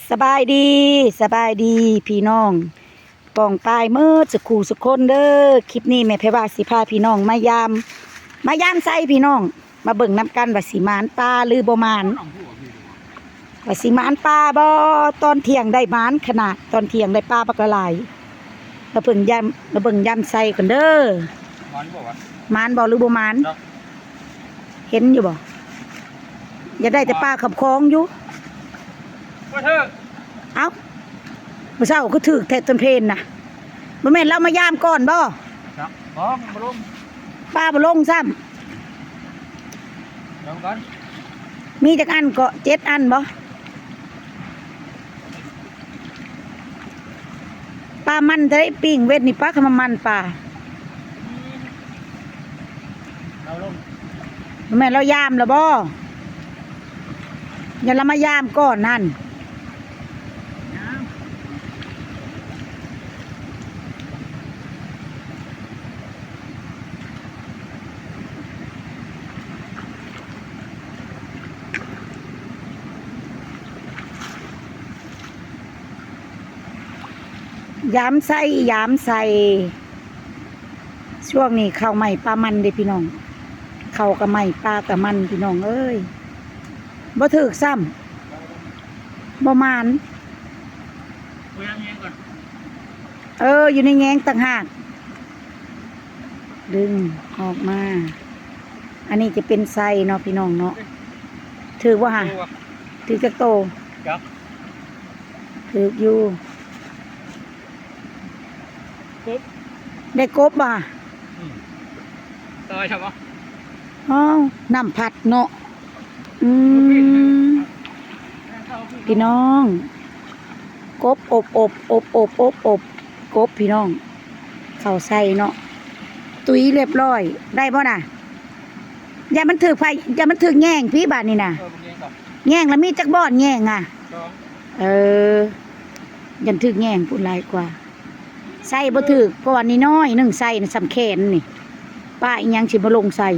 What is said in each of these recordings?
ສະບາຍດີ ສະບາຍດີພີ່ນ້ອງປ້ອງປາຍເໝິດສຸຂູສຸຄົນເດີ. ຄລິບນີ້ແມ່ໄພວາຊິພາພີ່ນ້ອງມາຢາມ ມາຢາມໄຊພີ່ນ້ອງ ມາເບິ່ງນຳກັນວ່າຊິໝານປາຫຼືບໍ່ໝານ ວ່າຊິໝານປາບໍ່. ຕອນທ່ຽງໄດ້ໝານຂະໜາດ ຕອນທ່ຽງໄດ້ປາບັກຫຼາຍ. ມາເບິ່ງຢາມ ມາເບິ່ງຢາມໄຊກ່ອນເດີ. ໝານບໍ່ວະ? ໝານບໍ່ຫຼືບໍ່ໝານ? ເນາະ ເຫັນຢູ່ບໍ່? ຢາກໄດ້ແຕ່ປາຂອບຄອງຢູ່. ບໍ່ຖືກ. ເອົ້າ ມື້ເຊົ້າຄືຖືກແທ້ຕົ້ນເພນນະ. ບໍ່ແມ່ນລາວມາຢາມກ່ອນບໍ່? ເນາະ ບໍ່ ມັນບໍ່ລົງ ປາບໍ່ລົງຊ້ຳ. ລອງກ່ອນ ມີຈັກອັນເກາະ? ເຈັດອັນບໍ່? ປາມັນເດ້ ປີ້ງເວັດນີ້ ປາຄຳວ່າມັນປາ. ອືມ ເອົາລົງ ບໍ່ແມ່ນລາວຢາມແລ້ວບໍ່? ຢ່າລະມາຢາມກ່ອນຫັ້ນ. ຢາມໄຊ ຢາມໄຊ ຊ່ວງນີ້ເຂົ້າໃໝ່ປາມັນເດ້ພີ່ນ້ອງ. ເຂົ້າກະໃໝ່ ປາກະມັນພີ່ນ້ອງເອີຍ. ບໍ່ຖືກຊ້ຳ ບໍ່ໝານ. ເອີ ຢູ່ໃນແຍງຕ່າງຫາກ. ດຶງອອກມາ. ອັນນີ້ຈະເປັນໄຊເນາະພີ່ນ້ອງເນາະ. ຖືກບໍ່ຫະ? ຖືກຈັກໂຕ? ຈັກ ຖືກຢູ່. ກົບ ໄດ້ກົບບໍ່ຫະ? ອືມ ຕາຍຊະບໍ່? ອ້າວ ນ້ຳພັດເນາະ. ອືມ ພີ່ນ້ອງ ກົບ ອົບ ອົບ ອົບ ອົບ ອົບ ອົບ ກົບພີ່ນ້ອງ ເຂົ້າໃສ່ເນາະ. ຕຸ້ຍລຽບລ້ອຍ ໄດ້ບໍ່ນະ? ຢ່າມັນຖືກໃຜ ຢ່າມັນຖືກແຍງພີ້ບາດນີ້ນະ. ເອີ ແຍງລະມີຈັກບ່ອນແຍງອະ? ສອງ ເອີ ຢ້ານຖືກແຍງພຸ້ນຫຼາຍກວ່າ. ໃສ່ບໍ່ຖືກ ເພາະວ່ານີ້ນ້ອຍໜຶ່ງ ໃສ່ນະສ່ຳແຂນນີ້ ປາອີ່ຫຍັງຊິມາລົງໃສ່.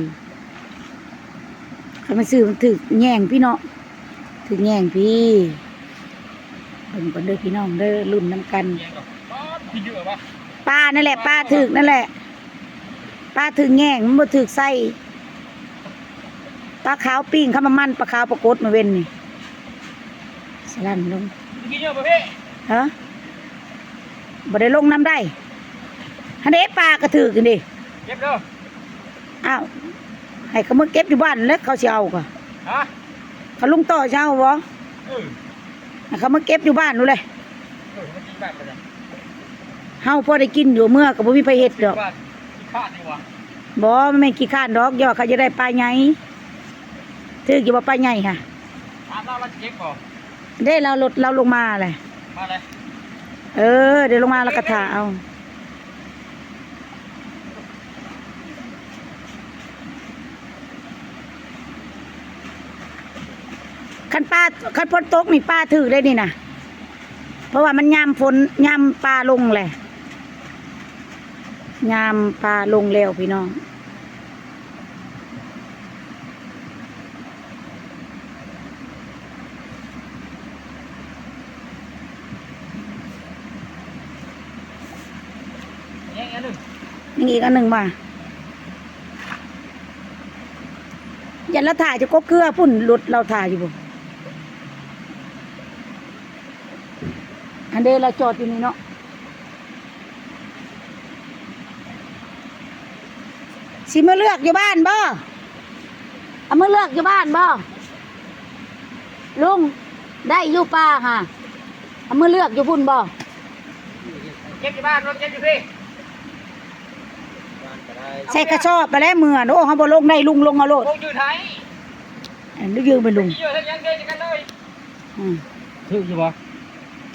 ຄັນມັນຊື້ມັນຖືກແຍງພີ້ເນາະ ຖືກແຍງພີ້. ເບິ່ງກ່ອນເດີພີ່ນ້ອງເດີ ລຸ້ນນຳກັນ. ປານັ້ນແຫຼະ ປາຖືກນັ້ນແຫຼະ ປາຖືກແຍງ ມັນບໍ່ຖືກໃສ່. ປາຂາວປີ້ງຄຳວ່າມັນ ປາຂາວປາກົດມື້ເວັນນີ້. ສະຫຼັ່ນລົງ ກິນຢູ່ບໍ່ພີ່? ຮະ? ບໍ່ໄດ້ລົງນຳໃດ. ຫັ້ນເດ້ ປາກະຖືກຫັ້ນເດ້. ເກັບເດີ. ອ້າວ ໃຫ້ເຂົາມາເກັບຢູ່ບ້ານແຫຼະ ເຂົາຊິເອົາກະ. ຮະ? ເຂົາລຸງຕໍ່ຊິເອົາບໍ່? ເອີ ໃຫ້ເຂົາມາເກັບຢູ່ບ້ານໂລດແຫຼະ. ເອີ ມາກິນບ້ານກະໄດ້. ເຮົາພໍໄດ້ກິນຢູ່ ເມືອກະບໍ່ມີໃຜເຮັດດອກ. ຂີ້ຄ້ານຢູ່ຫວາ? ບໍ່ ມັນແມ່ນຂີ້ຄ້ານດອກ ຢ່າວ່າເຂົາຢາກໄດ້ປາໃຫຍ່. ຖືກຢູ່ບໍ່ປາໃຫຍ່ຫະ? ຖາມລາວ ລາວຊິເກັບບໍ່? ເດ້ ລາວລົດລາວລົງມາແຫຼະ. ມາເລີຍ. ເອີ ດຽວລົງມາລາວກະຖ້າເອົາ. ຄັນປາ ຄັນຝົນຕົກນີ້ປາຖືກເດ້ນີ້ນະ ເພາະວ່າມັນຍາມຝົນ ຍາມປາລົງແຫຼະ ຍາມປາລົງແລ້ວພີ່ນ້ອງ. ຍັງອີກອັນໜຶ່ງ ຍັງອີກອັນໜຶ່ງວ່າ ຢ້ານລາວຖ້າຢູ່ກົກເກືອພຸ້ນ ລົດລາວຖ້າຢູ່ພຸ້ນ. ອັນເດ ລາວຈອດຢູ່ນີ້ເນາະ. ຊິມາເລືອກຢູ່ບ້ານບໍ່? ເອົາມາເລືອກຢູ່ບ້ານບໍ່? ລຸງ ໄດ້ຢູ່ປ່າຫະ ເອົາມາເລືອກຢູ່ພຸ້ນບໍ່? ເກັບຢູ່ບ້ານ ລົງເກັບຢູ່ພີ້. ໃສ່ກະສອບໄປແລ້ວເມືອ. ໂອ້ ເຮົາບໍ່ລົງໄດ້ ລຸງລົງເອົາໂລດ. ລົງຢືນໃຫ້ ອັນນີ້ຢືນໄປລຸງ. ຢູ່ເຮັດຫຍັງເດີກັນເລີຍ. ອືມ ຖືກຢູ່ບໍ່?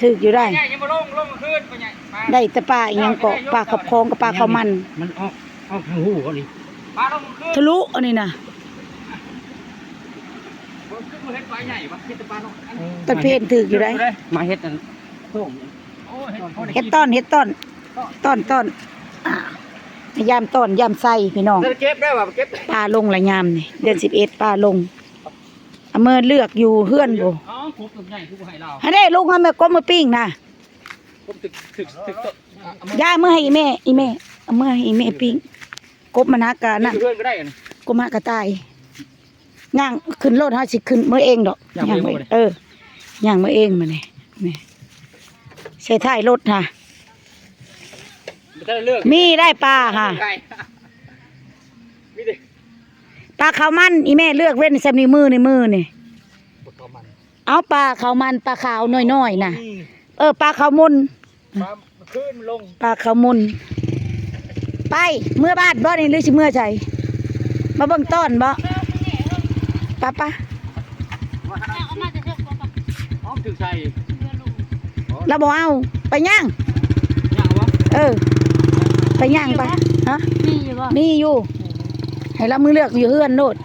ຖືກຢູ່ໄດ໋. ຍັງບໍ່ລົງ ລົງຄືນໄປໃຫຍ່ ໄດ້ແຕ່ປາອີ່ຫຍັງເກາະ ປາຂອບຄອງກັບປາເຂົ້າມັນ. ມັນອອກ ອອກທາງຫູເຂົານີ້ ປາລົງຄືນ ທະລຸອັນນີ້ນະ. ບໍ່ຄືບໍ່ເຫັນປາໃຫຍ່ວະ ເຫັນແຕ່ປານ້ອຍ. ເອີ ຕອນເພນຖືກຢູ່ໄດ໋. ມາເຮັດອັນໂຕ່ງ ໂອ້ຍ ເຮັດຕ່ອນ ເຮັດຕ່ອນ ຕ່ອນ ຕ່ອນ ອ່າ ຍາມຕ່ອນຍາມໃສ່ພີ່ນ້ອງ. ເກັບໄດ້ວ່າ ເກັບ ປາລົງລະຍາມນີ້ ເດືອນສິບເອັດປາລົງ. ເມືອເລືອກຢູ່ເຮືອນພຸ້ນ. ອໍ ກົບຕົວໃຫຍ່ຄືບໍ່ໃຫ້ລາວ ຫັ້ນເດ້ ລຸງເອົາແມ່ກົບມາປີ້ງນະ. ກົບຖືກ ຖືກ ຖືກໂຕະ ຢ່າເມືອໃຫ້ອີ່ແມ່ ອີ່ແມ່ ເອົາເມືອໃຫ້ອີ່ແມ່ປີ້ງ. ກົບມັນຫາກະນັ້ນ ຢູ່ເຮືອນກໍໄດ້ ອັນ ກົບຫາກະຕ່າຍ. ຍ່າງຂຶ້ນລົດ ເຮົາຊິຂຶ້ນເມືອເອງດອກ. ຍ່າງເມືອເອງ ຍ່າງໄປ ບໍ່ໄດ້ ເອີ ຍ່າງເມືອເອງມານີ້ ນີ້ ໃສ່ທ້າຍລົດຫາ. ບໍ່ທັນໄດ້ເລືອກ ມີໄດ້ປາຫາ ໄກ່ ມີເດ້ ປາເຂົ້າມັນ. ອີ່ແມ່ເລືອກເວັນສ່ຳນິ້ວມື ນິ້ວມືນີ້ ປາເຂົ້າມັນ. ເອົາ ປາເຂົ້າມັນ ປາຂາວນ້ອຍໆນະ ອືມ ເອີ ປາເຂົ້າມົນ ປາ ຄືນລົງ ປາເຂົ້າມົນ. ໄປ ເມືອບ້ານບໍ່ນີ້ ຫຼືຊິເມືອໃສ? ມາເບິ່ງຕ້ອນບໍ່? ປະ ປະ ເອົາມາແຕ່ເທິງບໍ່ປະ? ເອົາຖືກໃສ່ ລາວບໍ່ເອົາ. ໄປຍ່າງ ຍ່າງບໍ່? ເອີ ໄປຍ່າງໄປ. ມີຢູ່ບໍ່? ຮະ? ມີຢູ່ບໍ່? ມີຢູ່ ໃຫ້ລາວມືເລືອກຢູ່ເຮືອນໂລດ.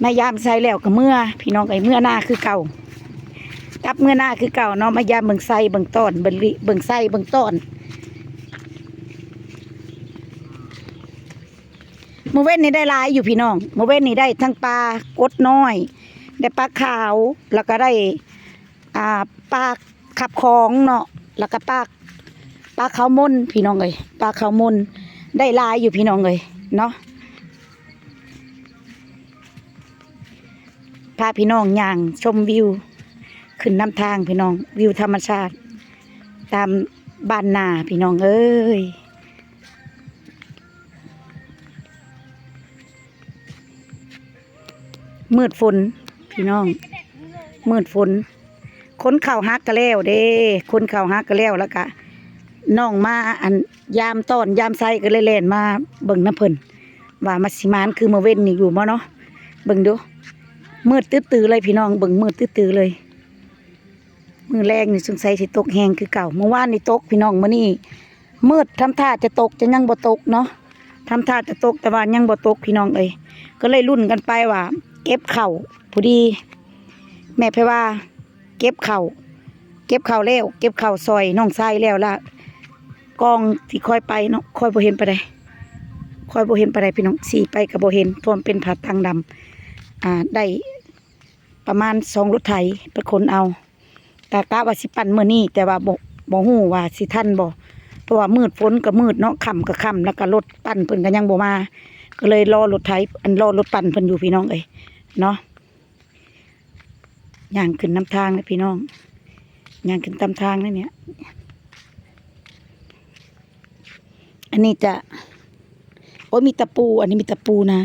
ມາຢາມໄຊແລ້ວກໍເມືອ ພີ່ນ້ອງເອີຍ ເມືອນາຄືເກົ່າ ກັບເມືອນາຄືເກົ່າເນາະ. ມາຢາມເບິ່ງໄຊເບິ່ງຕອນ ເບິ່ງລິ ເບິ່ງໄຊເບິ່ງຕອນ. ມື້ເວັນນີ້ໄດ້ຫຼາຍຢູ່ພີ່ນ້ອງ ມື້ເວັນນີ້ໄດ້ທັງປາກົດນ້ອຍ ໄດ້ປາຂາວ ແລ້ວກໍໄດ້ ອ່າ ປາຂັບຂອງເນາະ ແລ້ວກໍປາ ປາເຂົ້າມົນພີ່ນ້ອງເອີຍ ປາເຂົ້າມົນ ໄດ້ຫຼາຍຢູ່ພີ່ນ້ອງເອີຍເນາະ. ພາພີ່ນ້ອງຍ່າງຊົມວິວຂຶ້ນນຳທາງພີ່ນ້ອງ ວິວທຳມະຊາດຕາມບ້ານນາພີ່ນ້ອງເອີຍ. ມືດຝົນພີ່ນ້ອງ ມືດຝົນ ຂົນເຂົ້າຮັກກະແລ້ວເດ້ ຂົນເຂົ້າຮັກກະແລ້ວ ແລ້ວກະນ້ອງມາ ອັນ ຢາມຕອນຢາມໄຊ ກະເລີຍແລ່ນມາເບິ່ງນຳເພິ່ນ ວ່າມັນຊິໝານຄືມື້ເວັນນີ້ຢູ່ບໍ່ເນາະ. ເບິ່ງດູ ມືດຕຶດຕືເລີຍພີ່ນ້ອງ ເບິ່ງມືດຕຶດຕືເລີຍ. ມື້ແລງນີ້ສົງໄສຊິຕົກແຮງຄືເກົ່າ ມື້ວານນີ້ຕົກພີ່ນ້ອງ ມື້ນີ້ມືດ ທຳທ່າຈະຕົກ ຈະຍັງບໍ່ຕົກເນາະ ທຳທ່າຈະຕົກ ແຕ່ວ່າຍັງບໍ່ຕົກພີ່ນ້ອງເອີຍ. ກໍເລີຍລຸ້ນກັນໄປວ່າເກັບເຂົ້າ ພໍດີແມ່ໄພວາເກັບເຂົ້າ ເກັບເຂົ້າແລ້ວ ເກັບເຂົ້າຊ່ອຍນ້ອງຊາຍແລ້ວລະ ກອງທີ່ຂ້ອຍໄປເນາະ ຂ້ອຍບໍ່ເຫັນປານໃດ ຂ້ອຍບໍ່ເຫັນປານໃດພີ່ນ້ອງ ຊິໄປກໍບໍ່ເຫັນ ເພາະມັນເປັນຜ້າຕັງດຳ ອ່າ ໄດ້ ປະມານສອງລົດໄຖໄປຂົນເອົາ ກະ ກະວ່າຊິປັ່ນມື້ນີ້ ແຕ່ວ່າບໍ່ ບໍ່ຮູ້ວ່າຊິທັນບໍ່ ເພາະວ່າມືດ ຝົນກໍມືດເນາະ ຄ່ຳກໍຄ່ຳ ແລ້ວກໍລົດປັ່ນເພິ່ນກໍຍັງບໍ່ມາ ກໍເລີຍລໍລົດໄຖ ອັນ ລໍລົດປັ່ນເພິ່ນຢູ່ພີ່ນ້ອງເອີຍເນາະ. ຍ່າງຂຶ້ນນຳທາງເດີພີ່ນ້ອງ ຍ່າງຂຶ້ນຕາມທາງເລີຍນີ້. ອັນນີ້ຈະ ໂອ້ຍ ມີຕະປູ ອັນນີ້ມີຕະປູນາ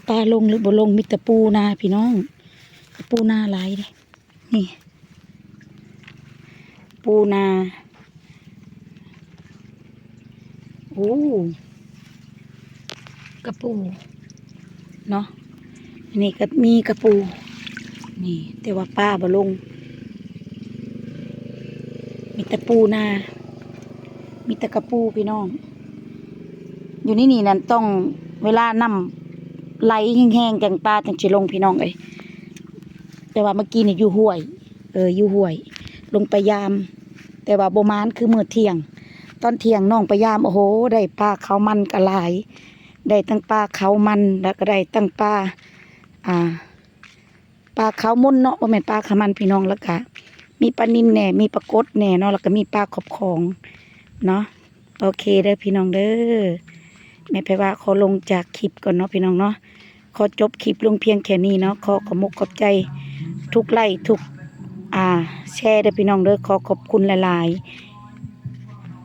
ປາລົງຫຼືບໍ່ລົງ ມີແຕ່ປູນາພີ່ນ້ອງ ຕະປູນາຫຼາຍເດ້ ນີ້ ປູນາ. ໂອ້ ກະປູເນາະ ອັນນີ້ກໍມີກະປູ ນີ້ ແຕ່ວ່າປາບໍ່ລົງ ມີແຕ່ປູນາ ມີແຕ່ກະປູພີ່ນ້ອງ. ຢູ່ໃນນີ້ນັ້ນຕ້ອງເວລານ້ຳໄຫຼແຮງໆ ຈັ່ງປາຈັ່ງຊິລົງພີ່ນ້ອງເອີຍ. ແຕ່ວ່າເມື່ອກີ້ນີ້ຢູ່ຫ້ວຍ ເອີ ຢູ່ຫ້ວຍ ລົງໄປຢາມ ແຕ່ວ່າບໍ່ໝານຄືມື້ທ່ຽງ. ຕອນທ່ຽງນ້ອງໄປຢາມ ໂອ້ໂຫ ໄດ້ປາເຂົ້າມັນກໍຫຼາຍ ໄດ້ທັງປາເຂົ້າມັນ ແລ້ວກໍໄດ້ທັງປາ ອ່າ ປາເຂົ້າມົນເນາະ ບໍ່ແມ່ນປາເຂົ້າມັນພີ່ນ້ອງ. ແລ້ວກະມີປານິນແດ່ ມີປາກົດແດ່ເນາະ ແລ້ວກະມີປາຂອບຂອງເນາະ. ໂອເຄເດີພີ່ນ້ອງເດີ ແມ່ໄພວາຂໍລົງຈາກຄລິບກ່ອນເນາະພີ່ນ້ອງເນາະ. ຂໍຈົບຄລິບລົງພຽງແຄ່ນີ້ເນາະ. ຂໍຂອບອົກຂອບໃຈທຸກໄລ້ທຸກ ອ່າ ແຊເດີພີ່ນ້ອງເດີ. ຂໍຂອບຄຸນຫຼາຍໆ.